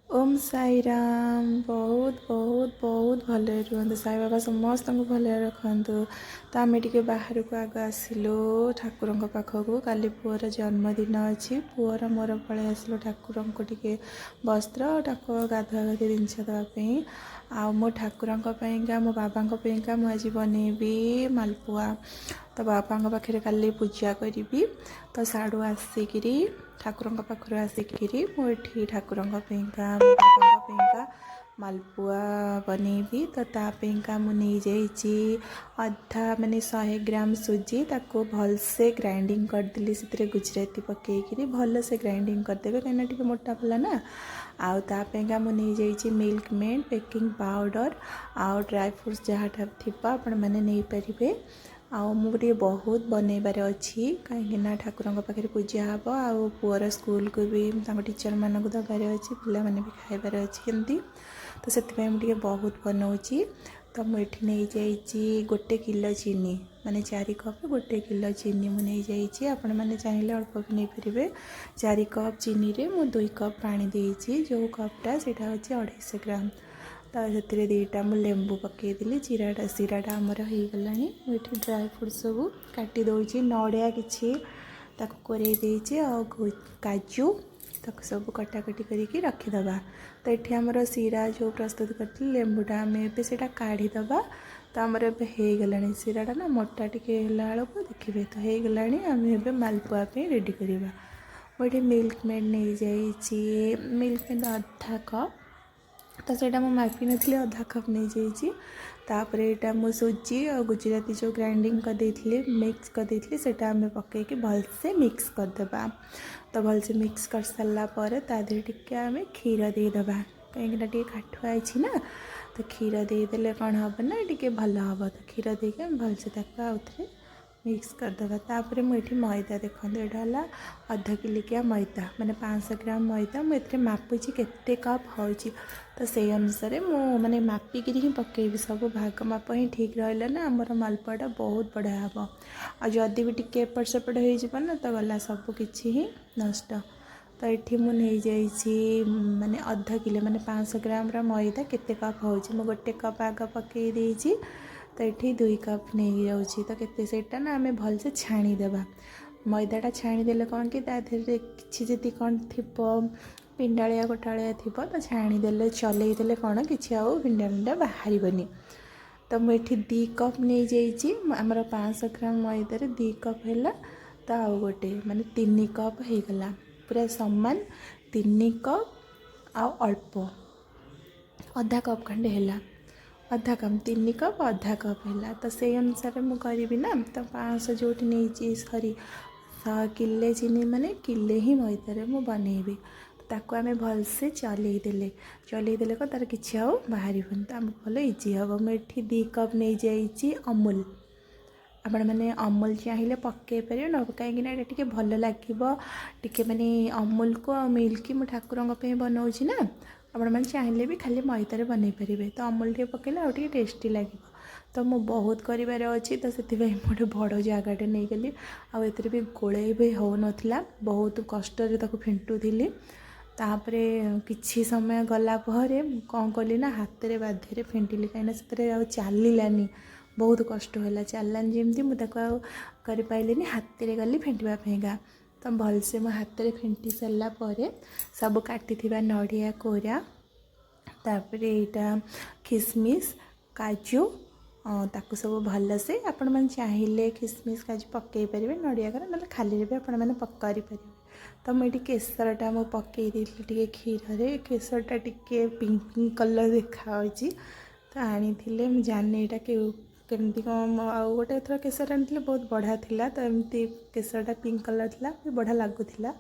ଓମ୍ ସାଇରାମ। ବହୁତ ବହୁତ ବହୁତ ଭଲରେ ରୁହନ୍ତୁ। ସାଇବାବା ସମସ୍ତଙ୍କୁ ଭଲରେ ରଖନ୍ତୁ। ତ ଆମେ ଟିକେ ବାହାରକୁ ଆଗ ଆସିଲୁ ଠାକୁରଙ୍କ ପାଖକୁ। କାଲି ପୁଅର ଜନ୍ମଦିନ ଅଛି। ପୁଅର ମୋର ପଳେଇ ଆସିଲୁ ଠାକୁରଙ୍କୁ ଟିକେ ବସ୍ତ୍ର ଆଉ ଠାକୁର ଗାଧୁଆ ଗାଧୁଇ ଜିନିଷ ଦେବା ପାଇଁ। ଆଉ ମୋ ଠାକୁରଙ୍କ ପାଇଁକା, ମୋ ବାବାଙ୍କ ପାଇଁକା ମୁଁ ଆଜି ବନେଇବି ମାଲପୁଆ। ତ ବାବାଙ୍କ ପାଖରେ କାଲି ପୂଜା କରିବି। ତ ସାଡ଼ୁ ଆସିକିରି, ଠାକୁରଙ୍କ ପାଖରୁ ଆସିକିରି ମୁଁ ଏଠି ଠାକୁରଙ୍କ ପାଇଁକା, ମୋ ବାବାଙ୍କ ପାଇଁକା ମାଲପୁଆ ବନେଇବି। ତ ତା ପାଇଁକା ମୁଁ ନେଇଯାଇଛି ଅଧା, ମାନେ 100 ଗ୍ରାମ ସୁଜି। ତାକୁ ଭଲସେ ଗ୍ରାଇଣ୍ଡିଙ୍ଗ କରିଦେଲି। ସେଥିରେ ଗୁଜୁରାତି ପକେଇକିରି ଭଲସେ ଗ୍ରାଇଣ୍ଡିଙ୍ଗ କରିଦେବେ, କାହିଁକିନା ଟିକେ ମୋଟା ପଲା ନା। ଆଉ ତା ପାଇଁକା ମୁଁ ନେଇଯାଇଛି ମିଲ୍କ ମେଡ଼୍, ବେକିଂ ପାଉଡ଼ର ଆଉ ଡ୍ରାଏ ଫ୍ରୁଟ୍ସ, ଯାହାଟା ଥିବ ଆପଣମାନେ ନେଇପାରିବେ। ଆଉ ମୁଁ ଟିକେ ବହୁତ ବନେଇବାର ଅଛି, କାହିଁକିନା ଠାକୁରଙ୍କ ପାଖରେ ପୂଜା ହେବ ଆଉ ପୁଅର ସ୍କୁଲକୁ ବି ତାଙ୍କ ଟିଚରମାନଙ୍କୁ ଦେବାର ଅଛି, ପିଲାମାନେ ବି ଖାଇବାର ଅଛି ଏମିତି। ତ ସେଥିପାଇଁ ମୁଁ ଟିକେ ବହୁତ ବନଉଛି। ତ ମୁଁ ଏଠି ନେଇଯାଇଛି 1 କିଲୋ ଚିନି, ମାନେ 4 କପ୍ 1 କିଲୋ ଚିନି ମୁଁ ନେଇଯାଇଛି। ଆପଣମାନେ ଚାହିଁଲେ ଅଳ୍ପ ବି ନେଇପାରିବେ। 4 କପ୍ ଚିନିରେ ମୁଁ 2 କପ୍ ପାଣି ଦେଇଛି। ଯେଉଁ କପ୍ଟା, ସେଇଟା ହେଉଛି 250 ଗ୍ରାମ। ତ ସେଥିରେ ଦୁଇଟା ମୁଁ ଲେମ୍ବୁ ପକାଇଦେଲି। ଜିରାଟା ଶିରାଟା ଆମର ହେଇଗଲାଣି। ମୁଁ ଏଠି ଡ୍ରାଏ ଫ୍ରୁଟ୍ ସବୁ କାଟି ଦେଉଛି। ନଡ଼ିଆ କିଛି ତାକୁ କୋରେଇ ଦେଇଛି ଆଉ କାଜୁ, ତାକୁ ସବୁ କଟାକଟି କରିକି ରଖିଦେବା। ତ ଏଠି ଆମର ଶିରା ଯେଉଁ ପ୍ରସ୍ତୁତ କରିଥିଲି, ଲେମ୍ବୁଟା ଆମେ ଏବେ ସେଇଟା କାଢ଼ିଦେବା। ତ ଆମର ଏବେ ହେଇଗଲାଣି ଶିରାଟା ନା, ମୋଟା ଟିକେ ହେଲା ବେଳକୁ ଦେଖିବେ ତ ହେଇଗଲାଣି। ଆମେ ଏବେ ମାଲପୁଆ ପାଇଁ ରେଡ଼ି କରିବା। ମୁଁ ଏଠି ମିଲ୍କ ମେଡ଼୍ ନେଇଯାଇଛି, ମିଲ୍କ ମେଡ଼୍ ଅଧା କପ୍। ତ ସେଇଟା ମୁଁ ମାପିନଥିଲି, ଅଧା କପ୍ ନେଇଯାଇଛି। ତାପରେ ଏଇଟା ମୁଁ ସୁଜି ଆଉ ଗୁଜୁରାତି ଯେଉଁ ଗ୍ରାଇଣ୍ଡିଙ୍ଗ କରିଦେଇଥିଲି, ମିକ୍ସ କରିଦେଇଥିଲି, ସେଇଟା ଆମେ ପକାଇକି ଭଲସେ ମିକ୍ସ କରିଦେବା। ତ ଭଲସେ ମିକ୍ସ କରିସାରିଲା ପରେ ତା ଦେହରେ ଟିକେ ଆମେ କ୍ଷୀର ଦେଇଦେବା, କାହିଁକିନା ଟିକେ କାଠୁଆ ଅଛି ନା। ତ କ୍ଷୀର ଦେଇଦେଲେ କ'ଣ ହେବ ନା, ଟିକେ ଭଲ ହେବ। ତ କ୍ଷୀର ଦେଇକି ଆମେ ଭଲସେ ତାକୁ ଆଉଥରେ ମିକ୍ସ କରିଦେବା। ତାପରେ ମୁଁ ଏଠି ମଇଦା, ଦେଖନ୍ତୁ, ଏଇଟା ହେଲା ଅଧ କିଲିକିଆ ମଇଦା, ମାନେ 500 ଗ୍ରାମ ମଇଦା। ମୁଁ ଏଥିରେ ମାପୁଛି କେତେ କପ୍ ହେଉଛି, ତ ସେଇ ଅନୁସାରେ ମୁଁ ମାନେ ମାପିକିରି ହିଁ ପକାଇବି। ସବୁ ଭାଗ ମାପ ହିଁ ଠିକ୍ ରହିଲେ ନା ଆମର ମାଲପୁଆଟା ବହୁତ ବଢ଼ିଆ ହେବ। ଆଉ ଯଦି ବି ଟିକେ ଏପଟ ସେପଟ ହେଇଯିବ ନା, ତ ଗଲା, ସବୁ କିଛି ହିଁ ନଷ୍ଟ। ତ ଏଠି ମୁଁ ନେଇଯାଇଛି ମାନେ ଅଧ କିଲୋ, ମାନେ 500 ଗ୍ରାମର ମଇଦା କେତେ କପ୍ ହେଉଛି। ମୁଁ 1 କପ୍ ଆଗ ପକାଇ ଦେଇଛି। ତ ଏଠି 2 କପ୍ ନେଇଯାଉଛି। ତ କେତେ ସେଇଟା ନା ଆମେ ଭଲସେ ଛାଣିଦେବା। ମଇଦାଟା ଛାଣିଦେଲେ କ'ଣ କି, ତା ଦେହରେ କିଛି ଯଦି କ'ଣ ଥିବ, ପିଣ୍ଡାଳିଆ ଗୋଟାଳିଆ ଥିବ, ତ ଛାଣିଦେଲେ, ଚଲେଇ ଦେଲେ କ'ଣ କିଛି ଆଉ ପିଣ୍ଡା ପିଣ୍ଡା ବାହାରିବନି। ତ ମୁଁ ଏଠି 2 କପ୍ ନେଇଯାଇଛି। ଆମର 500 ଗ୍ରାମ ମଇଦାରେ 2 କପ୍ ହେଲା, ତ ଆଉ ଗୋଟେ, ମାନେ 3 କପ୍ ହେଇଗଲା। ପୁରା ସମାନ 3 କପ୍ ଆଉ ଅଳ୍ପ ଅଧା କପ୍ ଖଣ୍ଡେ ହେଲା। ଅଧା କପ୍, 3 କପ୍ ଅଧା କପ୍ ହେଲା। ତ ସେଇ ଅନୁସାରେ ମୁଁ କରିବି ନା। ତ 500 ଯେଉଁଠି ନେଇଛି, ସରି, କିଲେ ଚିନି ମାନେ କିଲେ ହିଁ ମଇଦାରେ ମୁଁ ବନେଇବି। ତାକୁ ଆମେ ଭଲସେ ଚଲେଇ ଦେଲେ, ଚଲେଇ ଦେଲେ କ'ଣ ତା'ର କିଛି ଆଉ ବାହାରିବନି। ତ ଆମକୁ ଭଲ ଇଜି ହେବ। ମୁଁ ଏଠି 2 କପ୍ ନେଇଯାଇଛି ଅମୁଲ। ଆପଣମାନେ ଅମୁଲ ଚାହିଁଲେ ପକାଇ ପାରିବେ, ନ କାହିଁକିନା ଏଇଟା ଟିକେ ଭଲ ଲାଗିବ ଟିକେ, ମାନେ ଅମୁଲକୁ ଆଉ ମିଲ୍କ ମୁଁ ଠାକୁରଙ୍କ ପାଇଁ ବନାଉଛି ନା। ଆପଣମାନେ ଚାହିଁଲେ ବି ଖାଲି ମଇଦାରେ ବନେଇ ପାରିବେ। ତ ଅମୁଲ ଟିକେ ପକାଇଲେ ଆଉ ଟିକେ ଟେଷ୍ଟି ଲାଗିବ। ତ ମୁଁ ବହୁତ କରିବାର ଅଛି, ତ ସେଥିପାଇଁ ମୁଁ ଗୋଟେ ବଡ଼ ଜାଗାଟେ ନେଇଗଲି। ଆଉ ଏଥିରେ ବି ଗୋଳେଇ ବି ହେଉନଥିଲା, ବହୁତ କଷ୍ଟରେ ତାକୁ ଫେଣ୍ଟୁଥିଲି। ତାପରେ କିଛି ସମୟ ଗଲା ପରେ ମୁଁ କ'ଣ କଲି ନା, ହାତରେ ବାଧ୍ୟରେ ଫେଣ୍ଟିଲି, କାହିଁକିନା ସେଥିରେ ଆଉ ଚାଲିଲାନି। ବହୁତ କଷ୍ଟ ହେଲା, ଚାଲିଲାନି ଯେମିତି ମୁଁ ତାକୁ ଆଉ କରିପାରିଲିନି। ହାତରେ ଗଲି ଫେଣ୍ଟିବା ପାଇଁକା। ତ ଭଲସେ ମୋ ହାତରେ ଫେଣ୍ଟି ସାରିଲା ପରେ ସବୁ କାଟିଥିବା ନଡ଼ିଆ କୋରା, ତାପରେ ଏଇଟା ଖିସମିସ୍, କାଜୁ, ତାକୁ ସବୁ ଭଲସେ, ଆପଣମାନେ ଚାହିଁଲେ ଖିସମିସ୍ କାଜୁ ପକାଇ ପାରିବେ ନଡ଼ିଆ କୋରା, ନହେଲେ ଖାଲିରେ ବି ଆପଣମାନେ କରିପାରିବେ। ତ ମୁଁ ଏଠି କେଶରଟା ମୁଁ ପକାଇ ଦେଇଥିଲି ଟିକେ କ୍ଷୀରରେ। କେଶରଟା ଟିକେ ପିଙ୍କ ପିଙ୍କ କଲର୍ ଦେଖାହେଉଛି। ତ ଆଣିଥିଲେ, ମୁଁ ଜାଣିନି ଏଇଟା କେଉଁ କେମିତି କ'ଣ। ଆଉ ଗୋଟେ ଥର କେଶର ଆଣିଥିଲେ, ବହୁତ ବଢ଼ିଆ ଥିଲା। ତ ଏମିତି କେଶରଟା ପିଙ୍କ କଲର୍ ଥିଲା, ବି ବଢ଼ିଆ ଲାଗୁଥିଲା।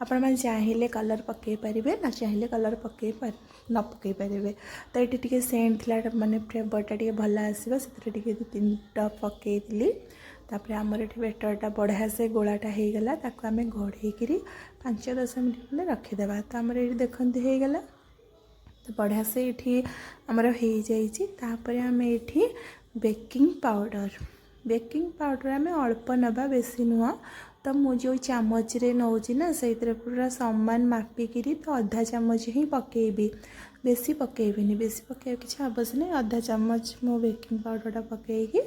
ଆପଣମାନେ ଚାହିଁଲେ କଲର୍ ପକାଇ ପାରିବେ, ନ ଚାହିଁଲେ କଲର୍ ନ ପକାଇ ପାରିବେ। ତ ଏଠି ଟିକେ ସେଣ୍ଟ ଥିଲା, ମାନେ ଫ୍ଲେଭରଟା ଟିକେ ଭଲ ଆସିବ, ସେଥିରେ ଟିକେ ଦୁଇ ତିନିଟା ପକାଇଥିଲି। ତାପରେ ଆମର ଏଠି ବେଟରଟା ବଢ଼ିଆ ସେ ଗୋଳାଟା ହେଇଗଲା। ତାକୁ ଆମେ ଘୋଡ଼େଇକିରି 5-10 ମିନିଟ୍ ଖଣ୍ଡେ ରଖିଦେବା। ତ ଆମର ଏଇଠି ଦେଖନ୍ତୁ ହେଇଗଲା। ତ ବଢ଼ିଆ ସେ ଏଠି ଆମର ହେଇଯାଇଛି। ତାପରେ ଆମେ ଏଠି ବେକିଂ ପାଉଡ଼ର, ବେକିଂ ପାଉଡ଼ର ଆମେ ଅଳ୍ପ ନେବା, ବେଶୀ ନୁହଁ। ତ ମୁଁ ଯେଉଁ ଚାମଚରେ ନେଉଛି ନା, ସେଇଥିରେ ପୁରା ସମାନ ମାପିକିରି ତ ଅଧା ଚାମଚ ହିଁ ପକାଇବି, ବେଶୀ ପକାଇବିନି। ବେଶୀ ପକାଇବା କିଛି ଆବଶ୍ୟକ ନାହିଁ। ଅଧା ଚାମଚ ମୁଁ ବେକିଂ ପାଉଡ଼ରଟା ପକାଇକି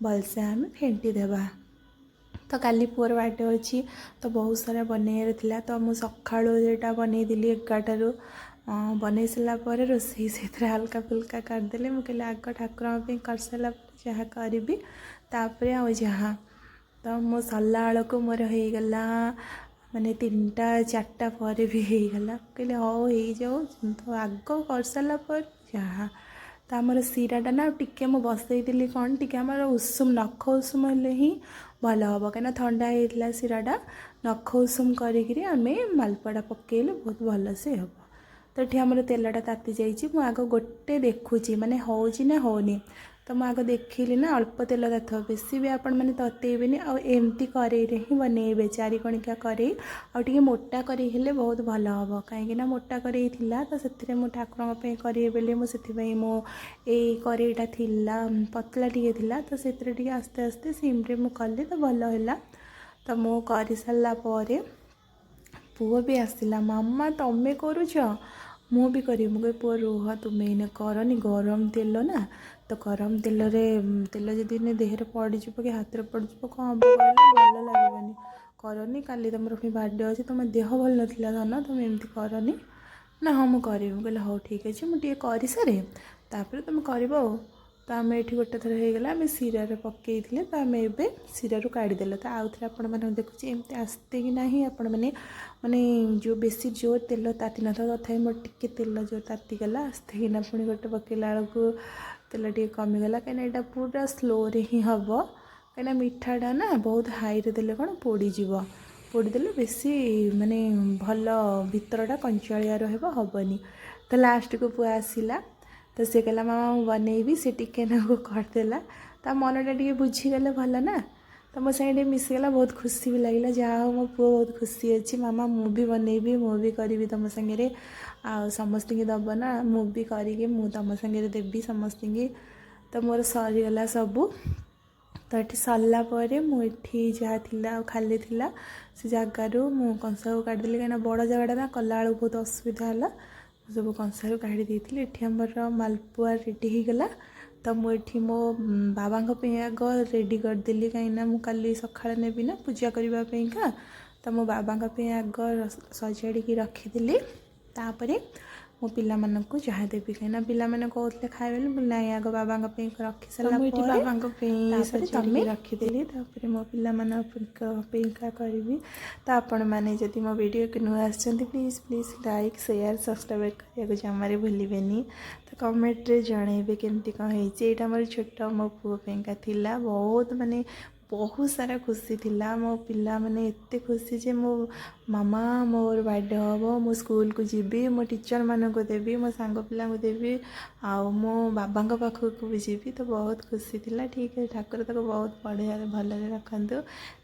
ଭଲସେ ଆମେ ଫେଣ୍ଟି ଦେବା। ତ କାଲି ପୁଅର ବାର୍ଥଡ଼େ ଅଛି, ତ ବହୁତ ସାରା ବନେଇବାର ଥିଲା। ତ ମୁଁ ସକାଳୁ ସେଇଟା ବନେଇଦେଲି 11ଟାରୁ। ବନେଇ ସାରିଲା ପରେ ରୋଷେଇ ସେଇଥିରେ ହାଲକା ଫୁଲକା କରିଦେଲି। ମୁଁ କହିଲି, ଆଗ ଠାକୁରଙ୍କ ପାଇଁ କରିସାରିଲା ପରେ ଯାହା କରିବି, ତାପରେ ଆଉ ଯାହା। ତ ମୁଁ ସରିଲା ବେଳକୁ ମୋର ହେଇଗଲା ମାନେ 3ଟା 4ଟା ପରେ ବି ହେଇଗଲା। କହିଲି, ହଉ ହେଇଯାଉ, ତ ଆଗ କରିସାରିଲା ପରେ ଯାହା। ତ ଆମର ଶିରାଟା ନା ଟିକେ ମୁଁ ବସେଇଥିଲି କ'ଣ, ଟିକେ ଆମର ଉଷୁମ, ନଖ ଉଷୁମ ହେଲେ ହିଁ ଭଲ ହେବ, କାହିଁକିନା ଥଣ୍ଡା ହେଇଯାଇଥିଲା ଶିରାଟା। ନଖ ଉଷୁମ କରିକିରି ଆମେ ମାଲପୁଆଟା ପକାଇଲେ ବହୁତ ଭଲସେ ହେବ। ତ ଏଠି ଆମର ତେଲଟା ତାତି ଯାଇଛି। ମୁଁ ଆଗ ଗୋଟେ ଦେଖୁଛି, ମାନେ ହେଉଛି ନା ହେଉନି। ତ ମୁଁ ଆଗ ଦେଖିଲି ନା ଅଳ୍ପ ତେଲ ତାତିଥିବ, ବେଶୀ ବି ଆପଣମାନେ ତତେଇବେନି। ଆଉ ଏମିତି କରେଇରେ ହିଁ ବନେଇବେ, ଚାରିକଣିକା କରେଇ, ଆଉ ଟିକେ ମୋଟା କରେଇ ହେଲେ ବହୁତ ଭଲ ହେବ, କାହିଁକିନା ମୋଟା କରେଇ ଥିଲା ତ ସେଥିରେ ମୁଁ ଠାକୁରଙ୍କ ପାଇଁ କରିବି ବୋଲି ମୁଁ ସେଥିପାଇଁ ମୁଁ ଏଇ କରେଇଟା ଥିଲା, ପତଳା ଟିକେ ଥିଲା, ତ ସେଥିରେ ଟିକେ ଆସ୍ତେ ଆସ୍ତେ ସିମ୍ରେ ମୁଁ କଲି, ତ ଭଲ ହେଲା। ତ ମୁଁ କରିସାରିଲା ପରେ ପୁଅ ବି ଆସିଲା, "ମାମା, ତମେ କରୁଛ, ମୁଁ ବି କରିବି।" ମୁଁ କହିଲି, "ପୁଅ, ରୁହ, ତୁମେ ଏଇନେ କରନି, ଗରମ ତେଲ ନା, ତ ଗରମ ତେଲରେ ତେଲ ଯଦି ଏଇନେ ଦେହରେ ପଡ଼ିଯିବ କି ହାତରେ ପଡ଼ିଯିବ, କ'ଣ ହେବ କହିଲ? ଭଲ ଲାଗିବନି, କରନି। କାଲି ତୁମର ପୁଣି ବାର୍ଥଡ଼େ ଅଛି, ତୁମ ଦେହ ଭଲ ନଥିଲା ଧନ, ତୁମେ ଏମିତି କରନି।" ନା, "ହଁ, ମୁଁ କରିବି।" ମୁଁ କହିଲି, "ହଉ, ଠିକ୍ ଅଛି, ମୁଁ ଟିକେ କରିସାରେ, ତାପରେ ତୁମେ କରିବ।" ଆଉ ତ ଆମେ ଏଠି ଗୋଟେ ଥର ହେଇଗଲା, ଆମେ ଶିରାରେ ପକାଇଥିଲେ, ତ ଆମେ ଏବେ ଶିରାରୁ କାଢ଼ିଦେଲେ। ତ ଆଉ ଥରେ ଆପଣମାନଙ୍କୁ ଦେଖୁଛି, ଏମିତି ଆସ୍ତେ କି ନାହିଁ ଆପଣମାନେ, ମାନେ ଯେଉଁ ବେଶୀ ଜୋର ତେଲ ତାତି ନଥିବ। ତଥାପି ମୋର ଟିକେ ତେଲ ଜୋର ତାତିଗଲା। ଆସ୍ତେ କିନା ପୁଣି ଗୋଟେ ପକାଇଲା ବେଳକୁ ତେଲ ଟିକେ କମିଗଲା, କାହିଁକିନା ଏଇଟା ପୁରା ସ୍ଲୋରେ ହିଁ ହେବ, କାହିଁକିନା ମିଠାଟା ନା ବହୁତ ହାଇରେ ଦେଲେ କ'ଣ ପୋଡ଼ିଯିବ। ପୋଡ଼ିଦେଲେ ବେଶୀ ମାନେ ଭଲ ଭିତରଟା କଞ୍ଚାଳିଆ ରହିବ, ହେବନି। ତ ଲାଷ୍ଟକୁ ପୁଅ ଆସିଲା, ତ ସେ କହିଲା, "ମାମା, ମୁଁ ବନେଇବି।" ସେ ଟିକେ ନାକୁ କରିଦେଲା। ତା ମନଟା ଟିକେ ବୁଝିଗଲେ ଭଲ ନା, ତ ମୋ ସାଙ୍ଗେ ଟିକେ ମିଶିଗଲା, ବହୁତ ଖୁସି ବି ଲାଗିଲା। ଯାହା ହଉ, ମୋ ପୁଅ ବହୁତ ଖୁସି ଅଛି, "ମାମା, ମୁଁ ବି ବନେଇବି, ମୁଁ ବି କରିବି ତୁମ ସାଙ୍ଗରେ, ଆଉ ସମସ୍ତଙ୍କୁ ଦେବ ନା, ମୁଁ ବି କରିକି ମୁଁ ତୁମ ସାଙ୍ଗରେ ଦେବି ସମସ୍ତଙ୍କୁ।" ତ ମୋର ସରିଗଲା ସବୁ। ତ ଏଠି ସରିଲା ପରେ ମୁଁ ଏଠି ଯାହା ଥିଲା ଆଉ ଖାଲି ଥିଲା ସେ ଜାଗାରୁ ମୁଁ କଂସାକୁ କାଢ଼ିଦେଲି, କାହିଁକିନା ବଡ଼ ଜାଗାଟା ନା, କଲାବେଳକୁ ବହୁତ ଅସୁବିଧା ହେଲା। ମୁଁ ସବୁ କଂସାରୁ କାଢ଼ି ଦେଇଥିଲି। ଏଠି ଆମର ମାଲପୁଆ ରେଡ଼ି ହେଇଗଲା। ତ ମୁଁ ଏଠି ମୋ ବାବାଙ୍କ ପାଇଁ ଆଗ ରେଡ଼ି କରିଦେଲି, କାହିଁକିନା ମୁଁ କାଲି ସକାଳେ ନେବି ନା ପୂଜା କରିବା ପାଇଁକା। ତ ମୋ ବାବାଙ୍କ ପାଇଁ ଆଗ ସଜାଡ଼ିକି ରଖିଦେଲି, ତାପରେ ମୋ ପିଲାମାନଙ୍କୁ ଯାହା ଦେବି, କାହିଁକିନା ପିଲାମାନେ କହୁଥିଲେ ଖାଇବେ ବୋଲି। ମୁଁ ନାଇଁ, ଆଗ ବାବାଙ୍କ ପାଇଁ ରଖି ସାରିଲା ମୁଁ ଏଠି ପରେ ବାବାଙ୍କ ପାଇଁ ତାପରେ ସଜାଡ଼ିକି ତମେ ରଖିଦେଲି, ତାପରେ ମୋ ପିଲାମାନଙ୍କ ପାଇଁକା କରିବି। ତ ଆପଣମାନେ ଯଦି ମୋ ଭିଡ଼ିଓକୁ ନୂଆ ଆସିଛନ୍ତି, please please like, share, subscribe କରିବାକୁ ଜମାରେ ଭୁଲିବେନି। ତ କମେଣ୍ଟରେ ଜଣେଇବେ କେମିତି କ'ଣ ହେଇଛି। ଏଇଟା ମୋର ଛୋଟ ମୋ ପୁଅ ପାଇଁକା ଥିଲା। ବହୁତ ମାନେ ବହୁତ ସାରା ଖୁସି ଥିଲା। ମୋ ପିଲାମାନେ ଏତେ ଖୁସି ଯେ ମୋ ମାମା, ମୋର ବାର୍ଥଡ଼େ ହେବ, ମୁଁ ସ୍କୁଲକୁ ଯିବି, ମୋ ଟିଚର୍ମାନଙ୍କୁ ଦେବି, ମୋ ସାଙ୍ଗ ପିଲାଙ୍କୁ ଦେବି, ଆଉ ମୋ ବାବାଙ୍କ ପାଖକୁ ବି ଯିବି। ତ ବହୁତ ଖୁସି ଥିଲା। ଠିକ୍ ଅଛି, ଠାକୁର ତାକୁ ବହୁତ ବଢ଼ିଆ ଭଲରେ ରଖନ୍ତୁ।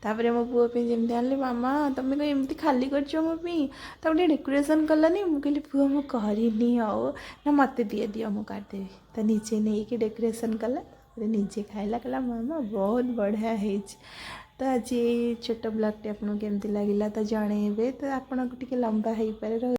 ତାପରେ ମୋ ପୁଅ ପାଇଁ ଯେମିତି ଆଣିଲି, "ମାମା, ତମେ କ'ଣ ଏମିତି ଖାଲି କରିଛ ମୋ ପାଇଁ? ତାକୁ ଟିକେ ଡେକୋରେସନ୍ କଲନି?" ମୁଁ କହିଲି, "ପୁଅ, ମୁଁ କରିନି।" "ଆଉ ନା, ମୋତେ ଦିଅ, ଦିଅ, ମୁଁ କରିଦେବି।" ତ ନିଜେ ନେଇକି ଡେକୋରେସନ୍ କଲା, ତାପରେ ନିଜେ ଖାଇଲା, କହିଲା, "ମାମା, ବହୁତ ବଢ଼ିଆ ହେଇଛି।" ତ ଆଜି ଏଇ ଛୋଟ ବ୍ଲଗ୍ଟି ଆପଣଙ୍କୁ କେମିତି ଲାଗିଲା ତ ଜଣେଇବେ। ତ ଆପଣଙ୍କୁ ଟିକେ ଲମ୍ବା ହେଇପାରେ।